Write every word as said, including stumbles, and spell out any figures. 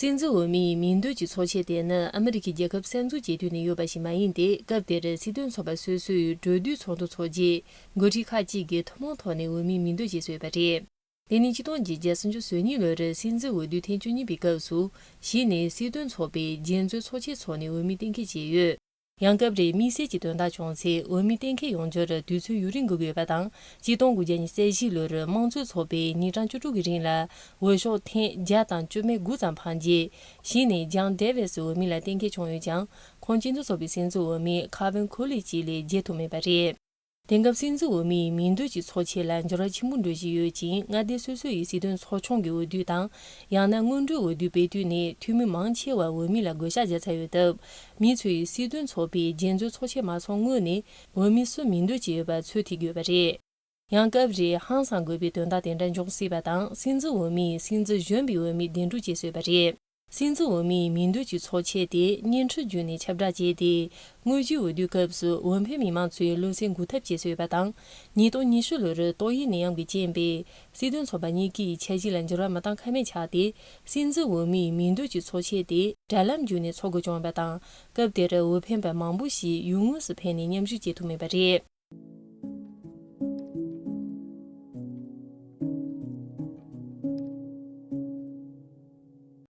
སྲིད་འཛིན་འོས་མིའི་མིང་འདོན་གྱི་ཚོགས་ཆེན་དེ་ནི་ཨ་མི་རི་ཀའི་རྒྱལ་ཁབ་གསར་འཛུགས་བྱེད་དུས་ནས་ཡོད་པ་ཞིག་མ་ཡིན་ཏེ། སྐབས་དེར་སྲིད་དོན་ཚོགས་པ་སོ་སོའི་གྲོས་བསྡུར་ཚོགས་འདུ་འཚོགས་རྗེས། འགོ་ཁྲིད་ཁག་ཅིག་གིས་ཐུན་མོང་ཐོག་ནས་འོས་མིའི་མིང་འདོན་བྱས་སོང་ཡོད་པ་རེད། དེ་ནི་ཆིག་སྟོང་བརྒྱད་བརྒྱ་སུམ་ཅུ་སོ་གཉིས་ལོར་སྲིད་འཛིན་འོས་བསྡུ་ཐེངས་བཅུ་གཉིས་པའི་སྐབས་སུ། གཞི་ནས་སྲིད་དོན་ཚོགས་པའི་རྒྱན་མཛོད་ཚོགས་ཆེན་འཚོགས་ནས་འོས་མི་གཏན་འཁེལ་བྱས་ཡོད། ཡང་སྐབས་རེ་དམིགས་བསལ་གྱི་དོན་དག་བྱུང་ཚེ་འོས་མི་གཏན་འཁེལ་ཡོང་རྒྱུར་དུས་ཚོད་ཡུན་རིང་འགོར་གྱི་ཡོད་པ་དང་། ཆིག་སྟོང་དགུ་བརྒྱ་ཉི་ཤུ་རྩ་བཞི་ལོར་དམངས་གཙོའི་ཚོགས་པས་ཉིན་གྲངས་བཅུ་དྲུག་གི་རིང་ལ་འོས་ཤོག་ཐེངས་བརྒྱ་དང་བཅུ་མེད་དགུ་ཙམ་འཕངས་རྗེས། གཞི་ནས་ཇོན་ཌེ་ཝིས་འོས་མི་ལ་གཏན་འཁེལ་བྱུང་ཡོད་ཀྱང་། ཁོང་སྤྱི་མཐུན་ཚོགས་པའི་སྲིད་འཛིན་འོས་མི་ཁ་ཝིན་ཁོ་ལི་ཅི་ལས་བརྗེ་ཐུབ་མེད་པ་རེད། དེང་སྐབས་སྲིད་འཛིན་འོས་མིའི་མིང་འདོན་གྱི་ཚོགས་ཆེན་ལ་འགྱུར་བ་ཆེན་པོ་འགྲོ་བཞིན་ཡོད་ཅིང་། མངའ་སྡེ་སོ་སོ་ཡི་སྲིད་དོན་ཚོགས་ཆུང་གི་འོས་བསྡུ་དང་། ཡང་ན་སྔོན་འགྲོའི་འོས་བསྡུ་སྤེལ་དུས་ནས་འཐུས་མི་མང་ཆེ་བ་འོས་མི་ལ་བགོ་བཤའ་བརྒྱབ་ཚར་ཡོད་སྟབས། མི་ཚོས་སྲིད་དོན་ཚོགས་པའི་རྒྱན་མཛོད་ཚོགས་ཆེན་མ་ཚོགས་སྔོན་ནས་འོས་མི་སུ་མིང་འདོན་བྱས་ཡོད་པ་ཚོད་ཐིག་དགོས་པ་རེད། ཡང་སྐབས་རེ་ཧང་སང་དགོས་པའི་དོན་དག་དེ་འདྲ་འབྱུང་སྲིད་པ་དང་། སྲིད་འཛིན་འོས་མིས་སྲིད་འཛིན་གཞོན་པའི་འོས་མི་གདན་དྲངས་བྱས་སྲོལ་ཡོད་པ་རེད། སྲིད་འཛིན་འོས་མིའི་མིང་འདོན་གྱི་ཚོགས་ཆེན་དེ་བརྙན་འཕྲིན་བརྒྱུད་ནས་ཁྱབ་བསྒྲགས་བྱས་ཏེ། དངོས་གཞིའི་འོས་བསྡུའི་སྐབས་སུ་འོས་འཕེན་མི་མང་ཚོས་བློ་སེམས་འགུག་ཐབས་བྱས་སྲོལ་ཡོད་པ་དང་། ཉིས་སྟོང་ཉི་ཤུ་ལོར་ཏོག་དབྱིབས་ནད་ཡམས་ཀྱི་རྐྱེན་པས། སྲིད་དོན་ཚོགས་པ་གཉིས་ཀྱི་འཆར་གཞི་ལ་འགྱུར་བ་མི་གཏང་ཁ་མེད་ཆགས་ཏེ། སྲིད་འཛིན་འོས་མིའི་མིང་འདོན་གྱི་ཚོགས་ཆེན་དེ་དྲ་ལམ་བརྒྱུད་ནས་འཚོགས་དགོས་བྱུང་ཡོད་པ་དང་། སྐབས་དེར་འོས་འཕེན་པ་མང་པོ་ཞིག་ཡུལ་དངོས་སུ་ཕེབས་ནས་མཉམ་ཞུགས་བྱེད་ཐུབ་མེད་པ་རེད།